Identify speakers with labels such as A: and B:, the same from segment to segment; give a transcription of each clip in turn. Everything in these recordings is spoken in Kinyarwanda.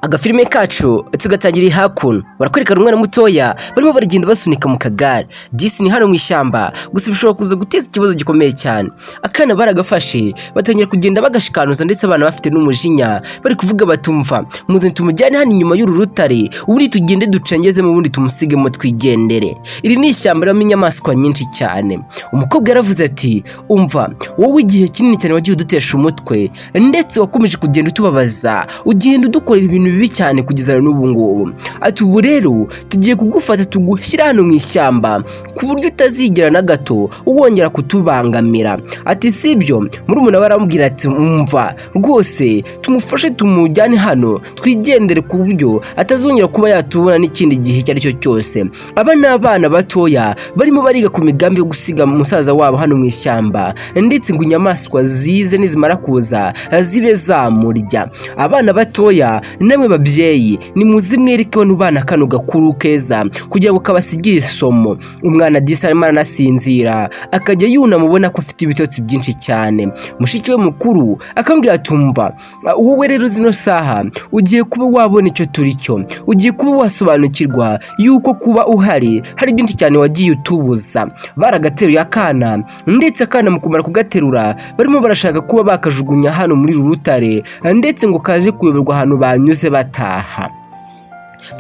A: Agafilime kacu tugatangira hakuno, barakwerekana umwana mutoya barimo baragenda basunika mu kagare. Disi ni hano mu ishyamba, gusa bishobora kuza guteza ikibazo gikomeye cyane. Akana baragafashe, batangira kugenda bagashikanuza, ndetse abana bafite n'umujinya bari kuvuga batumva: "Muze tumujyane hano inyuma y'uru rutare, ubundi tugende ducengezemo, ubundi tumusigemo twigendere." Iri ni ishyamba ririmo inyamaswa nyinshi cyane. Umukobwa yaravuze ati: "Umva wowe, igihe kinini cyane wagiye udutesha umutwe, ndetse wakomeje kugenda utubabaza, ugenda udukorera ibintu bibi cyane kugeza n'ubu ngubu." Ati: "Ubu rero tugiye kugufata tugushyira hano mu ishyamba ku buryo utazigera na gato wongera kutubangamira." Ati: "Sibyo?" Murumuna we aramubwira ati: "Umva rwose, tumufashe tumujyane hano twigendere, ku buryo atazongera kuba yatubona n'ikindi gihe icyo ari cyo cyose." Aba ni abana batoya barimo bariga ku migambi yo gusiga musaza wabo hano mu ishyamba, ndetse ngo inyamaswa zize nizimara kuza zibe zamurya. Abana batoya namwe babyeyi, nimuze mwereke bano bana kano gakuru keza kugira ngo kabasigire isomo. Umwana disi arimo aranasinzira, akajya yunama, ubona ko afite ibitotsi byinshi cyane. Mushiki we mukuru akambwira ati: "Umva wowe rero, zino saha ugiye kuba wabona icyo turi cyo, ugiye kuba wasobanukirwa yuko kuba uhari hari byinshi cyane wagiye utubuza." Baragateruye akana, ndetse akana mu kumara kugaterura barimo barashaka kuba bakajugunya hano muri uru rutare, ndetse ngo kaje kuyoberwa ahantu banyuze bataha.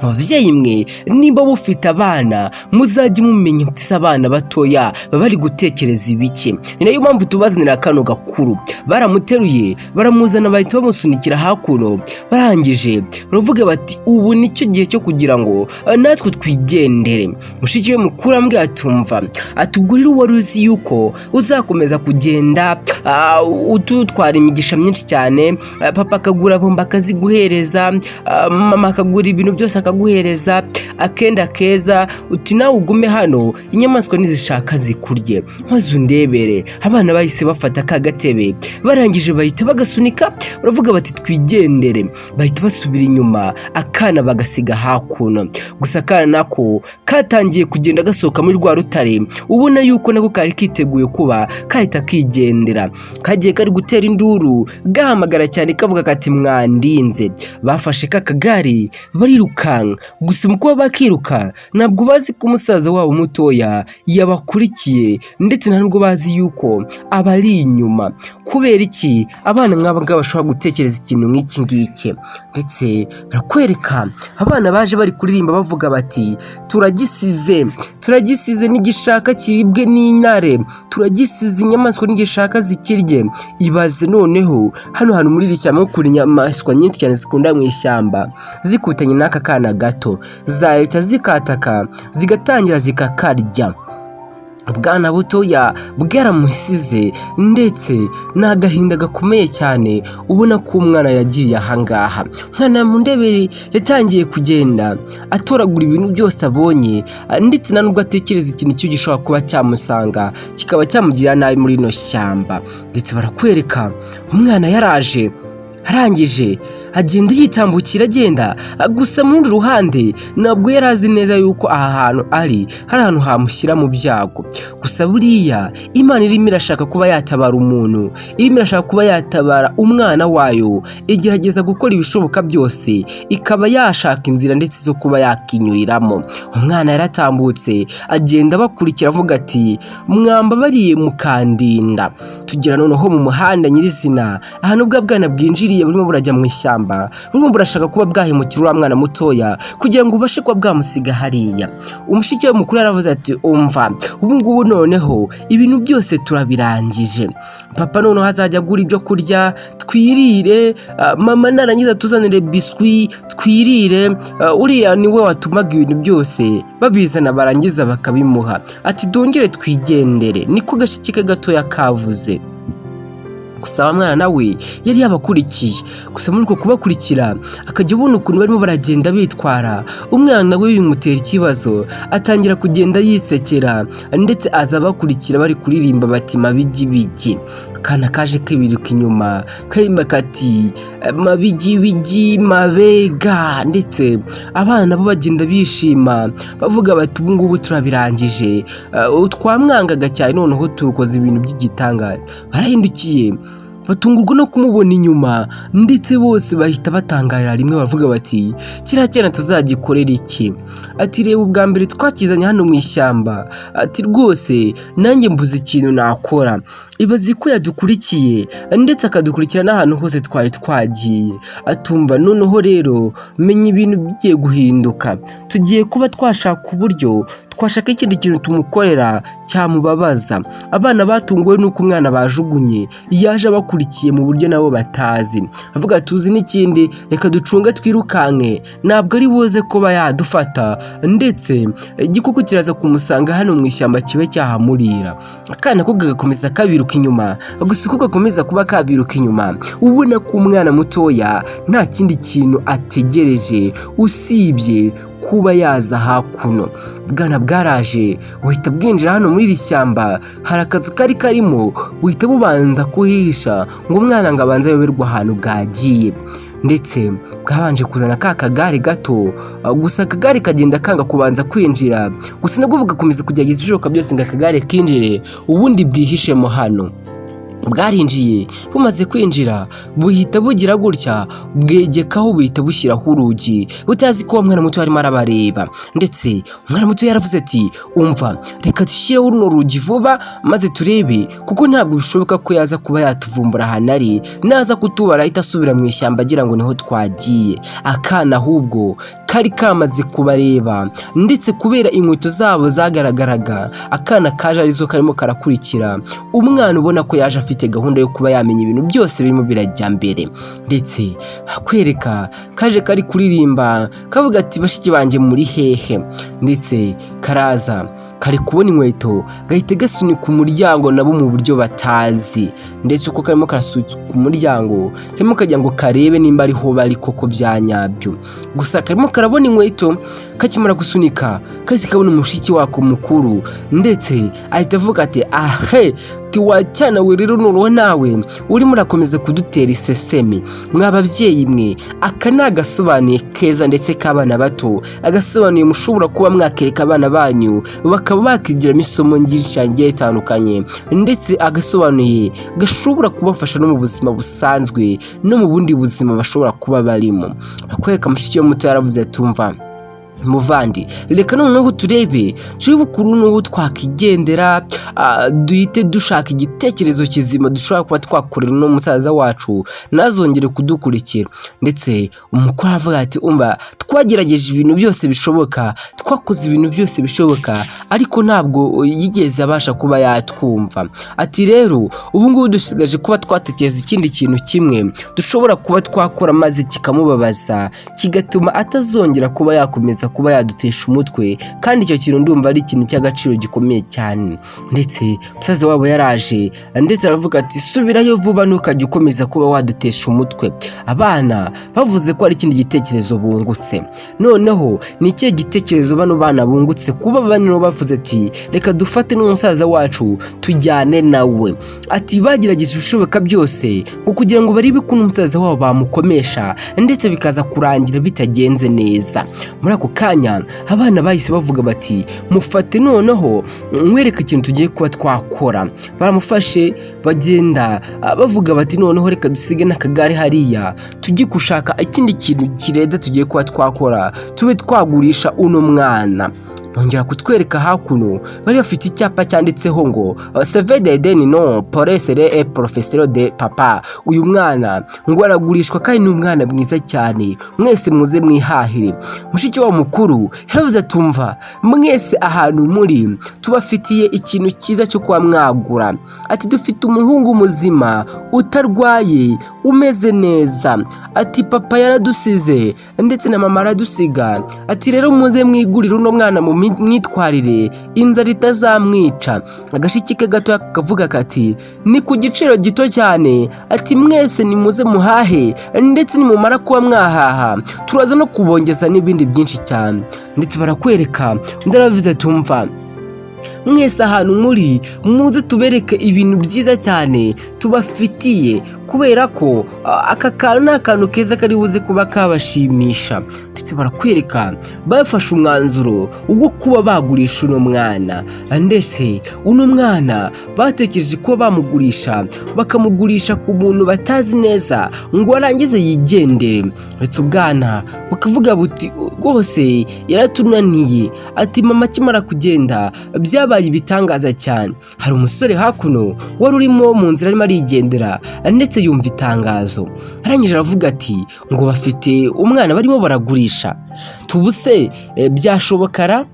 A: Ababyeyi mwe, nimba mufite abana, muzajye mumenya se abana batoya baba bari gutekereza ibiki? Ni nayo mpamvu tubazanira kano gakuru. Baramuteruye, baramuzana, bahita bamusunikira hakuno. Barangije baravuga bati: "Ubu nicyo gihe cyo kugira ngo natwe twigendere." Mushiki we mukuru ambwira atumva atugurire: "Wari uzi yuko uzakomeza kugenda ututwara imigisha myinshi cyane, papa akagura bombo akaziguhereza, mama akagura ibintu byose akaguhereza, akenda keza, uti nawe ugume hano, inyamaswa nizishaka zikurye, maze undebere." Abana bahise bafata ka gatebe, barangije bahita bagasunika, baravuga bati: "Twigendere." Bahita basubira inyuma, akana bagasiga hakuno. Gusa akana nako katangiye kugenda gasohoka muri rwa rutare, ubona yuko nako kari kiteguye kuba kahita kigendera. Kagiye kari gutera induru, gahamagara cyane, kavuga kati: "Mwandinze." Bafashe ka kagare barirukanka. Gusa mu kuba bakiruka, ntabwo bazi ko umusaza wabo mutoya yabakurikiye, ndetse nta nubwo bazi yuko abari inyuma. Kubera iki abana nk'aba ngaba bashobora gutekereza ikintu nk'iki ngiki? Ndetse barakwereka abana baje bari kuririmba bavuga bati: "Turagisize, turagisize, n'igishaka kiribwe n'intare, turagisize, inyamaswa n'igishaka zikirye." Ibaze noneho hano hantu muri iri shyamba, kure inyamaswa nyinshi cyane zikunda mu ishyamba zikutanye n'aka kana gato, zahita zikataka, zigatangira zikakarya. Ubwana butoya bwaramusize, ndetse ni agahinda gakomeye cyane ubona ko umwana yagiriye ahangaha. Umwana mu ndebere yatangiye kugenda atoragura ibintu byose abonye, ndetse nta nubwo atekereza ikintu cyo gishobora kuba cyamusanga kikaba cyamugirira nabi muri rino shyamba. Ndetse barakwereka umwana yaraje, arangije agenda yitambukira agenda. Gusa mu rundi ruhande ntabwo yari azi neza yuko aha hantu ari hari ahantu hamushyira mu byago. Gusa buriya Imana irimo irashaka kuba yatabara umuntu, irimo irashaka kuba yatabara umwana wayo, igerageza gukora ibishoboka byose, ikaba yashaka inzira ndetse zo kuba yakinyuriramo. Umwana yaratambutse, agenda bakurikira, avuga ati: "Mwambabariye mukandinda." Tugera noneho mu muhanda nyirizina, ahantu bwa bwana bwinjiriye burimo burajya mu ishyamba, burimo burashaka kuba bwahemukira uriya mwana mutoya kugira ngo bubashe kuba bwamusiga hariya. Umushiki we mukuru yaravuze ati: "Umva, ubu ngubu noneho ibintu byose turabirangije. Papa noneho azajya agura ibyo kurya twirire, mama narangiza tuzanire biswi twirire, uriya niwe watumaga ibintu byose babizana, barangiza bakabimuha." Ati: "Dongere twigendere." Niko gashiki ke gatoya kavuze. Gusa wa mwana nawe yari yabakurikiye. Gusa muri uko kubakurikira, akajya abona ukuntu barimo baragenda bitwara, umwana we bimutera ikibazo, atangira kugenda yisekera, ndetse aza abakurikira bari kuririmba bati: "Mabigibigi." Akana kaje kibiruka inyuma karimba kati: "Mabigibigi mabega." Ndetse abana nabo bagenda bishima, bavuga bati: "Ubu ngubu turabirangije, twamwangaga cyane, noneho tukoze ibintu by'igitangaza." Barahindukiye. Batungurwa no kumubona inyuma, ndetse bose bahita batangarira rimwe, bavuga bati: "Kiriya cyana tuzagikorera iki?" Ati: "Reba, ubwa mbere twakizanye hano mu ishyamba." Ati: "Rwose nanjye mbuze ikintu nakora. Ibaze ko yadukurikiye, ndetse akadukurikira n'ahantu hose twari twagiye." Atumva noneho rero menya ibintu bigiye guhinduka, tugiye kuba twashaka uburyo twashaka ikindi kintu tumukorera cyamubabaza. Abana batunguwe n'uko umwana bajugunye yaje abakurikiye mu buryo nabo batazi. Avuga: "Tuzi n'ikindi, reka ducunge twirukanke, ntabwo ari buze kuba yadufata, ndetse igikoko kiraza kumusanga hano mu ishyamba kibe cyahamurira." Akana ko kagakomeza kabiruka inyuma. Gusa uko gakomeza kuba kabiruka inyuma, ubona ko umwana mutoya nta kindi kintu ategereje usibye kuba yaza hakuno. Bwana bwaraje, buhita bwinjira hano muri iri shyamba. Hari akazu kari karimo, buhita bubanza kuhihisha ngo umwana ngo abanze ayoberwe ahantu bwagiye. Ndetse bwabanje kuzana ka kagare gato, gusa akagare kagenda kanga kubanza kwinjira. Gusa nabwo bugakomeza kugerageza ibishoboka byose ngo akagare kinjire, ubundi bwihishemo hano. Bwarinjiye. Bumaze kwinjira, buhita bugira gutya bwegekaho, buhita bushyiraho urugi, butazi ko uwo mwana muto arimo arabareba. Ndetse umwana muto yaravuze ati: "Umva, reka dushyireho runo rugi vuba maze turebe, kuko ntabwo bishoboka ko yaza kuba yatuvumbura ahantu ari. Naza kutubara ahita asubira mu ishyamba agira ngo niho twagiye." Akana ahubwo kari kamaze kubareba, ndetse kubera inkweto zabo zagaragaraga, akana kaje arizo karimo karakurikira umwana, ubona ko yaje afite gahunda yo kuba yamenya ibintu byose birimo birajya mbere. Ndetse kwereka kaje kari kuririmba, kavuga ati: "Bashiki banjye, muri hehe?" Ndetse karaza kari kubona inkweto, gahita gasunika umuryango nabo mu buryo batazi. Ndetse uko karimo karasunika umuryango, karimo kagira ngo karebe nimba ariho bari koko bya nyabyo. Gusa karimo karabona inkweto, kakimara gusunika kahise kabona umushiki wako mukuru, ndetse ahita avuga ati: "Ahe tiwacyana we, rero noneho nawe urimo urakomeza kudutera isesemi." Mwa babyeyi mwe, aka ni agasobanuye keza ndetse k'abana bato, agasobanuye mushobora kuba mwakereka abana banyu bakaba bakigiramo isomo ryinshi rigiye ritandukanye, ndetse agasobanuye gashobora kubafasha no mu buzima busanzwe no mu bundi buzima bashobora kuba barimo. Akwereka mushiki we muto yaravuze ati: "Umva muvandi, reka noneho turebe ukuntu noneho twakigendera, duhite dushaka igitekerezo kizima dushobora kuba twakorera uno musaza wacu ntazongere kudukurikira." Ndetse umukuru aravuga ati: "Umva, twagerageje ibintu byose bishoboka, twakoze ibintu byose bishoboka, ariko ntabwo yigeze abasha kuba yatwumva." Ati: "Rero ubu ngubu dusigaje kuba twatekereza ikindi kintu kimwe dushobora kuba twakora maze kikamubabaza, kigatuma atazongera kuba yakomeza kuba yadutesha umutwe, kandi icyo kintu ndumva ari ikintu cy'agaciro gikomeye cyane." Ndetse musaza wabo yaraje, ndetse aravuga ati: "Subirayo vuba, ntukajye ukomeza kuba wadutesha umutwe." Abana bavuze ko hari ikindi gitekerezo bungutse. Noneho ni ikihe gitekerezo bano bana bungutse? Kuba bano bavuze ati: "Reka dufate n'umusaza wacu tujyane nawe." Ati bagerageje ibishoboka byose ngo kugira ngo barebe ko n'umusaza wabo bamukomesha, ndetse bikaza kurangira bitagenze neza. Muri ako kanya abana bahise bavuga bati: "Mufate noneho mwereke ikintu tugiye kuba twakora." Baramufashe, bagenda bavuga bati: "Noneho reka dusige n'akagare hariya, tujye gushaka ikindi kintu kireda tugiye kuba twakora, tube twagurisha uno mwana." Bongera kutwereka hakuno bari bafite icyapa cyanditseho ngo "Seve de deni no poresere e profesero de papa". Uyu mwana ngo aragurishwa, kandi ni umwana mwiza cyane, mwese muze mwihahire. Mushiki wabo mukuru yaravuze atumva: "Mwese ahantu muri, tubafitiye ikintu cyiza cyo kuba mwagura." Ati: "Dufite umuhungu muzima utarwaye, umeze neza." Ati: "Papa yaradusize, ndetse na mama aradusiga." Ati: "Rero muze mwigurire uno mwana mu myitwarire, inzara itazamwica." Agashiki ke gato kavuga kati: "Ni ku giciro gito cyane." Ati: "Mwese nimuze muhahe, ndetse nimumara kuba mwahaha turaza no kubongeza n'ibindi byinshi cyane." Ndetse barakwereka undi aravuze ati: "Umva, Mwese ahantu muri muze tubereke ibintu byiza cyane tubafitiye, kubera ko aka kantu ni akantu keza kari buze kuba kabashimisha. Ndetse barakwereka bafashe umwanzuro wo kuba bagurisha uno mwana, ndetse uno mwana batekereje kuba bamugurisha, bakamugurisha ku muntu batazi neza ngo arangize yigendere. Ndetse ubwana bukavuga buti: "Rwose yaratunaniye." Ati: "Mama akimara kugenda byabaye ibitangaza cyane." Hari umusore hakuno wari urimo mu nzira arimo arigendera, ndetse yumva itangazo, arangije aravuga ati: "Ngo bafite umwana barimo baragurisha, tubuse byashoboka ra?"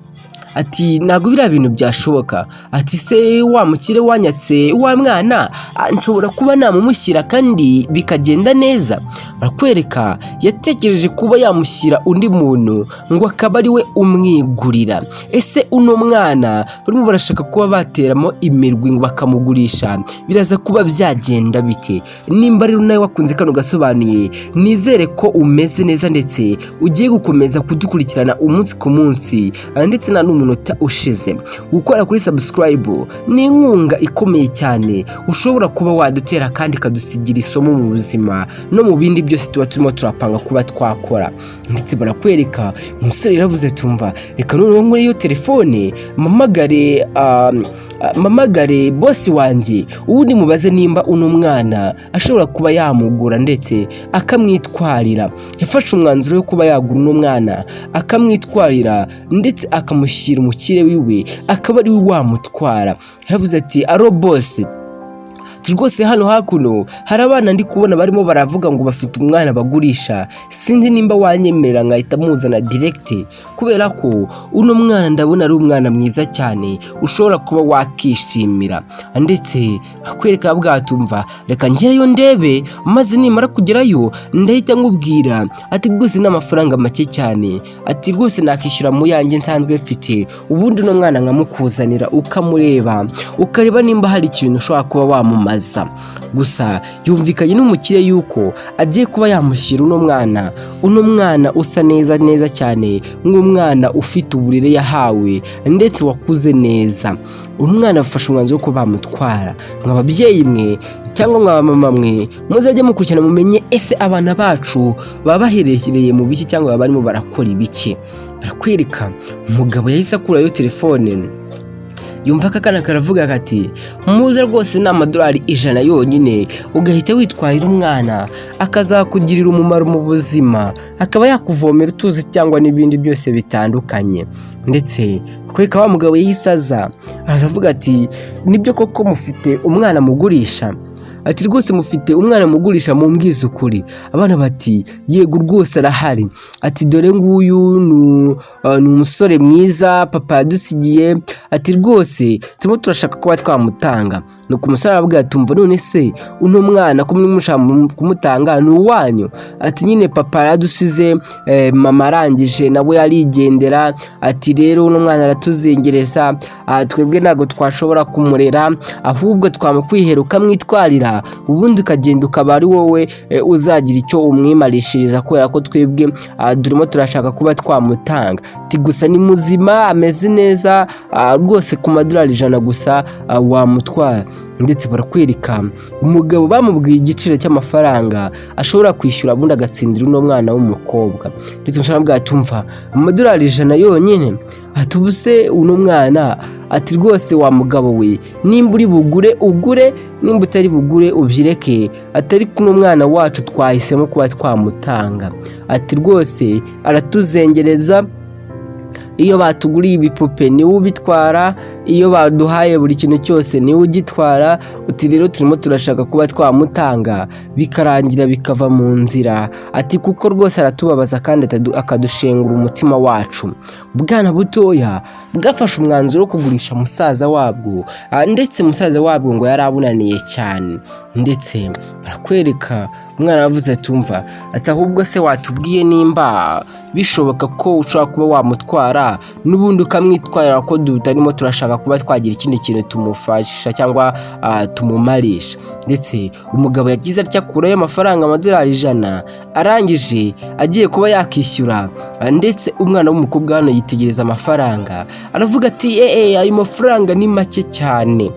A: Ati: "Ntabwo biriya bintu byashoboka." Ati: "Se wa mukire wanyatse wa mwana, nshobora kuba namumushyira kandi bikagenda neza?" Barakwereka yatekereje kuba yamushyira undi muntu ngo akaba ari we umwigurira. Ese uno mwana barimo barashaka kuba bateramo imirwi ngo bakamugurisha, biraza kuba byagenda bite? Nimba rero nawe wakunze kano gasobanuye, nizere ko umeze neza ndetse ugiye gukomeza kudukurikirana umunsi ku munsi, ndetse nta n'umunota ushize. Gukora kuri subscribe ni inkunga ikomeye cyane ushobora kuba wadutera kandi ikadusigira isomo mu buzima no mu bindi byose tuba turimo turapanga kuba twakora. Ndetse barakwereka umusore yaravuze: "Tumva, reka noneho nkore iyo telefone, mpamagare boss wanjye, ubundi mubaze nimba uno mwana ashobora kuba yamugura ndetse akamwitwarira." Yafashe umwanzuro wo kuba yagura uno mwana akamwitwarira, ndetse akamushyira umukire wiwe akaba ari we wamutwara. Yaravuze ati: "Allo boss." Ati: "Rwose hano hakuno hari abana ndi kubona barimo baravuga ngo bafite umwana bagurisha, sinzi nimba wanyemerera nkahita muzana direct, kubera ko uno mwana ndabona ari umwana mwiza cyane ushobora kuba wakishimira." Ndetse akwereka bwatumva: "Reka ngereyo ndebe, maze nimara kugerayo ndahita nkubwira." Ati: "Rwose ni amafaranga make cyane." Ati: "Rwose nakishyura mu yanjye nsanzwe mfite, ubundi uno mwana nkamukuzanira ukamureba, ukareba nimba hari ikintu ushobora kuba wamumaza." Gusa yumvikanye n'umukire yuko agiye kuba yamushyira uno mwana, uno mwana usa neza neza cyane, nk'umwana ufite uburere yahawe ndetse wakuze neza. Umwana afashe umwanzuro wo kuba bamutwara. Mwa babyeyi mwe cyangwa mwa mama mwe, muzajye mukurikirana mumenye ese abana bacu baba baherereye mu biki cyangwa baba barimo barakora ibiki. Barakwereka umugabo yahise akurayo telefone, yumva ko akana karavuga kati: "Muze rwose, ni amadolari 100 yonyine, ugahita witwarira umwana akazakugirira umumaro mu buzima, akaba yakuvomera utuzi cyangwa n'ibindi byose bitandukanye." Ndetse kwereka wa mugabo yahise aza, araza avuga ati: "Nibyo koko mufite umwana mugurisha?" Ati: "Rwose mufite umwana mugurisha, mumbwize ukuri." Abana bati: "Yego rwose arahari." Ati: "Dore nguyu ni umusore mwiza papa yadusigiye." Ati: "Rwose turimo turashaka kuba twamutanga." Nuko umusore arabwira ati: "Umva, none se uno mwana ko muri mushaka kumutanga ni uwanyu?" Ati: "Nyine papa yaradusize, mama arangije nawe arigendera." Ati: "Rero uno mwana aratuzengereza, twebwe ntabwo twashobora kumurera, ahubwo twamukwihera ukamwitwarira, ubundi ukagenda ukaba ari wowe uzagira icyo umwimarishiriza, kubera ko twebwe turimo turashaka kuba twamutanga." Ati: "Gusa ni muzima, ameze neza, rwose ku madolari 100 gusa wamutwara." Ndetse barakwereka umugabo bamubwiye igiciro cy'amafaranga ashobora kwishyura ubundi agatsindira uno mwana w'umukobwa. Ndetse umusore aramubwira ati: "Umva, amadolari 100 yonyine." Ati: "Ubuse uno mwana?" Ati: "Rwose wa mugabo we, nimba uri bugure ugure, nimba utari bugure ubyireke." Ati: "Ariko uno mwana wacu twahisemo kuba twamutanga." Ati: "Rwose aratuzengereza, iyo batuguriye ibipupe niwe ubitwara, iyo baduhaye buri kintu cyose niwe ugitwara." Uti: "Rero turimo turashaka kuba twamutanga bikarangira bikava mu nzira." Ati: "Kuko rwose aratubabaza kandi akadushengura umutima wacu." Bwana butoya bwafashe umwanzuro wo kugurisha musaza wabwo, ndetse musaza wabwo ngo yari abunaniye cyane. Ndetse barakwereka umwana yavuze ati: "Umva," ati: "ahubwo se watubwiye nimba Bishoboka ko ushobora kuba wamutwara n'ubundi ukamwitwarira, ko tutarimo turashaka kuba twagira ikindi kintu tumufasha cyangwa tumumarisha. Ndetse umugabo yagize atya akurayo amafaranga, amadolari 100, arangije agiye kuba yakishyura. Ndetse umwana w'umukobwa hano yitegereza amafaranga, aravuga ati: "Eee, ayo mafaranga ni make cyane."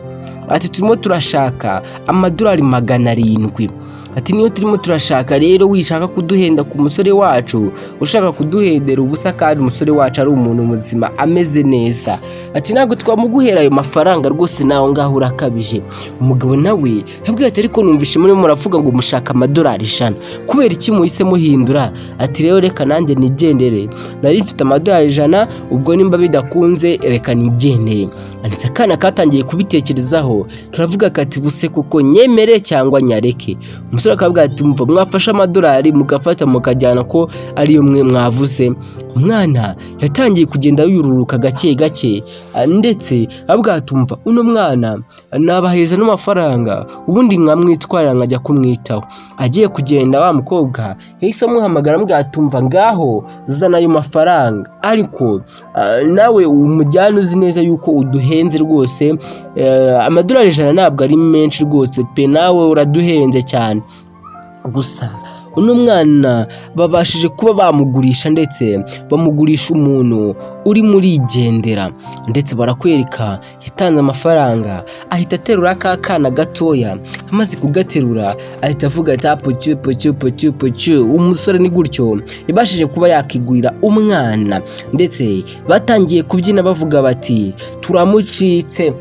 A: Ati: "Turimo turashaka amadolari 700." Ati: "Niyo turimo turashaka. Rero wishaka kuduhenda ku musore wacu, ushaka kuduhendera ubusa, kandi umusore wacu ari umuntu muzima ameze neza." Ati: "Ntabwo twamuguhera ayo mafaranga rwose, nawe ngaho urakabije." Umugabo nawe yabwiye ati: "Ariko numvishe murimo muravuga ngo mushaka amadolari 100, kubera iki muhise muhindura?" Ati: "Rero reka nanjye nigendere, nari mfite amadolari 100, ubwo nimba bidakunze reka nigendere." Ndetse akana katangiye kubitekerezaho, karavuga kati: "Buse kuko nyemere cyangwa nyareke?" Umusore akavuga ati: "Mva, mwafashe amadolari mugafata mukajyana, ko ariyo mwe mwavuze." Umwana yatangiye kugenda yururuka gake gake, ndetse avuga ati: "Umva, uno mwana nabaheza n'amafaranga, ubundi nkamwitwarira nkajya kumwitaho." Agiye kugenda, wa mukobwa yahise amuhamagara, amubwira ati: "Umva, ngaho zana ayo mafaranga, ariko nawe umujyane uzi neza yuko uduhenze rwose. Amadolari 100 ntabwo ari menshi rwose pe, nawe uraduhenze cyane." Gusa uno mwana babashije kuba bamugurisha, ndetse bamugurisha umuntu urimo urigendera. Ndetse barakwereka yatanze amafaranga, ahita aterura ka kana gatoya. Amaze kugaterura ahita avuga ati: "Pucu pucu pucu pucu." Umusore ni gutyo yabashije kuba yakigurira umwana, ndetse batangiye kubyina bavuga bati: "Turamucitse,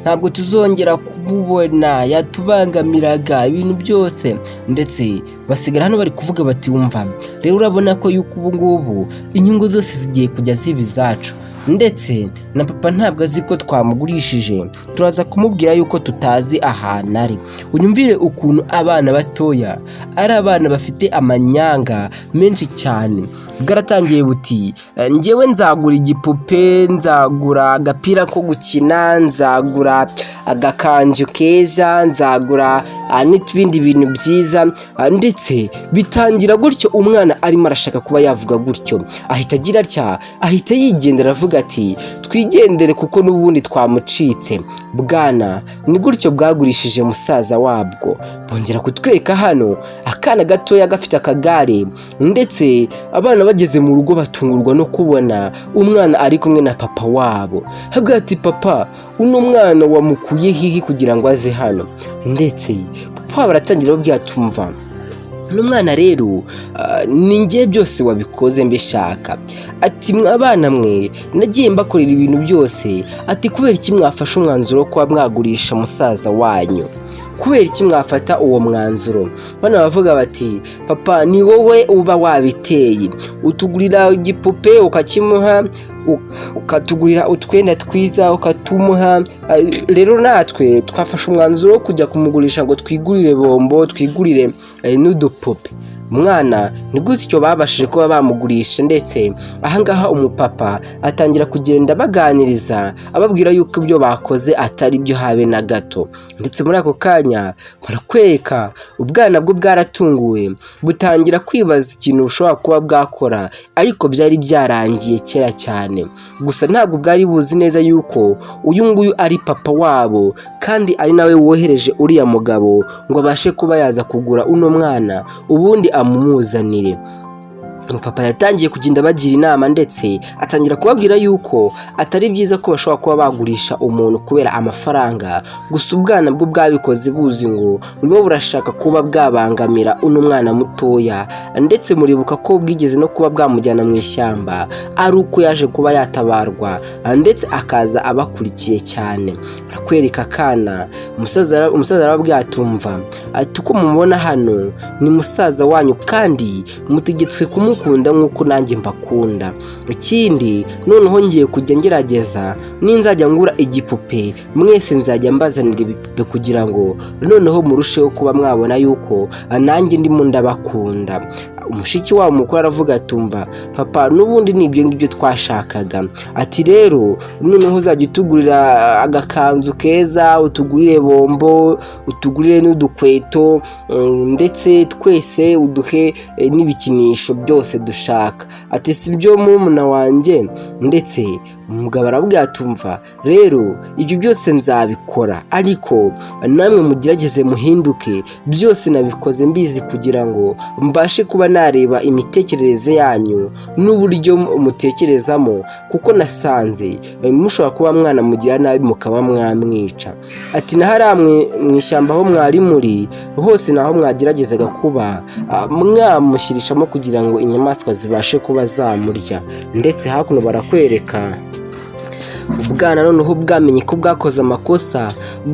A: ntabwo tuzongera kumubona, yatubangamiraga ibintu byose." Ndetse basigara hano bari kuvuga bati: "Wumva rero, urabona ko yuko ubu ngubu inyungu zose zigiye kujya ziba izacu, ndetse na papa ntabwo azi ko twamugurishije, turaza kumubwira yuko tutazi ahantu ari." Unyumvire ukuntu abana batoya ari abana bafite amanyanga menshi cyane. Bwaratangiye buti: "Njyewe nzagura igipupe, nzagura agapira ko gukina, nzagura agakanzu keza, nzagura n'ibindi bintu byiza." Ndetse bitangira gutyo, umwana arimo arashaka kuba yavuga gutyo, ahita agira atya, ahita yigendera, avuga ati: "Twigendere kuko n'ubundi twamucitse." Bwana ni gutyo bwagurishije musaza wabwo. Bongera kutwereka hano akana gatoya gafite akagare, ndetse abana bageze mu rugo batungurwa no kubona umwana ari kumwe na papa wabo. Avuga ati: "Papa, uno mwana wamukuye hehe kugira ngo aze hano?" Ndetse papa wabo aratangira ababwira ati: "Umva, uno mwana rero ni njye byose wabikoze mbishaka." Ati: "Mwabana mwe, nagiye mbakorera ibintu byose." Ati: "Kubera iki mwafashe umwanzuro wo kuba mwagurisha musaza wanyu? Kubera iki mwafata uwo mwanzuro?" Bano bavuga bati: "Papa, ni wowe uba wabiteye, utugurira igipupe ukakimuha, ukatugurira utwenda twiza ukatumuha. Rero natwe twafashe umwanzuro wo kujya kumugurisha ngo twigurire bombo, twigurire n'udupupe." Umwana ni gutyo babashije kuba bamugurisha. Ndetse ahangaha umupapa atangira kugenda baganiriza, ababwira yuko ibyo bakoze atari byo habe na gato. Ndetse muri ako kanya barakwereka ubwana bwo bwaratunguwe, butangira kwibaza ikintu bushobora kuba bwakora, ariko byari byarangiye kera cyane. Gusa ntabwo bwari buzi neza yuko uyu nguyu ari papa wabo, kandi ari nawe wohereje uriya mugabo ngo abashe kuba yaza kugura uno mwana, ubundi amumuzanire. Umupapa yatangiye kugenda bagira inama, ndetse atangira kubabwira yuko atari byiza ko bashobora kuba bagurisha umuntu kubera amafaranga. Gusa ubwana bwo bwabikoze buzi ngo burimo burashaka kuba bwabangamira uno mwana mutoya. Ndetse muribuka ko bwigeze no kuba bwamujyana mu ishyamba, ari uko yaje kuba yatabarwa, ndetse akaza abakurikiye cyane. Barakwereka akana, umusaza arababwira ati: "Umva," ati, "uko mumubona hano ni musaza wanyu, kandi mutegetswe kumukunda nk'uko nanjye mbakunda. Ikindi noneho ngiye kujya ngerageza, ninzajya ngura igipupe mwese nzajya mbazanira ibipupe, kugira ngo noneho murusheho kuba mwabona yuko nanjye ndimo ndabakunda." Umushiki wabo mukuru aravuga atumva: "Papa, n'ubundi ni ibyo ngibyo twashakaga." Ati: "Rero noneho uzajya utugurira agakanzu keza, utugurire bombo, utugurire n'udukweto, ndetse twese uduhe n'ibikinisho byose dushaka." Ati: "Si byo, murumuna wanjye?" Ndetse umugabo arabwira atumva: "Rero ibyo byose nzabikora, ariko namwe mugerageze muhinduke. Byose nabikoze mbizi kugira ngo mbashe kuba nareba imitekerereze yanyu n'uburyo mutekerezamo, kuko nasanze mushobora kuba mwanamugira nabi mukaba mwamwica." Ati: "Na hariya mu ishyamba aho mwari muri hose, naho mwageragezaga kuba mwamushyirishamo kugira ngo inyamaswa zibashe kuba zamurya." Ndetse hakuno barakwereka ubwana noneho bwamenye ko bwakoze amakosa,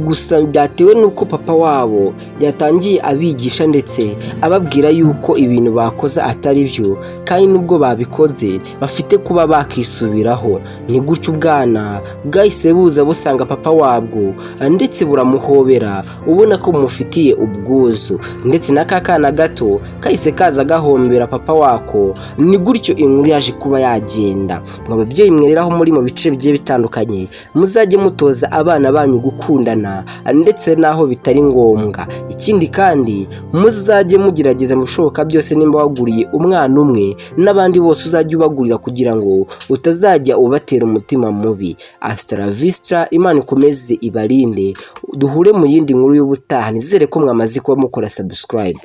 A: gusa byatewe n'uko papa wabo yatangiye abigisha ndetse ababwira yuko ibintu bakoze atari byo, kandi nubwo babikoze bafite kuba bakisubiraho. Ni gutyo ubwana bwahise buza busanga papa wabwo, ndetse buramuhobera, ubona ko bumufitiye ubwuzu. Ndetse n'aka kana gato kahise kaza gahombera papa wako. Ni gutyo inkuru yaje kuba yagenda. Mwa babyeyi mwereraho muri mu bice bigiye bitandukanye, muzajye mutoza abana banyu gukundana, ndetse n'aho bitari ngombwa. Ikindi kandi, muzajye mugerageza mu bishoboka byose, nimba waguriye umwana umwe, n'abandi bose uzajya ubagurira, kugira ngo utazajya ubatera umutima mubi. Hasta la vista, Imana ikomeze ibarinde, duhure mu yindi nkuru y'ubutaha. Nizere ko mwamaze kuba mukora subscribe.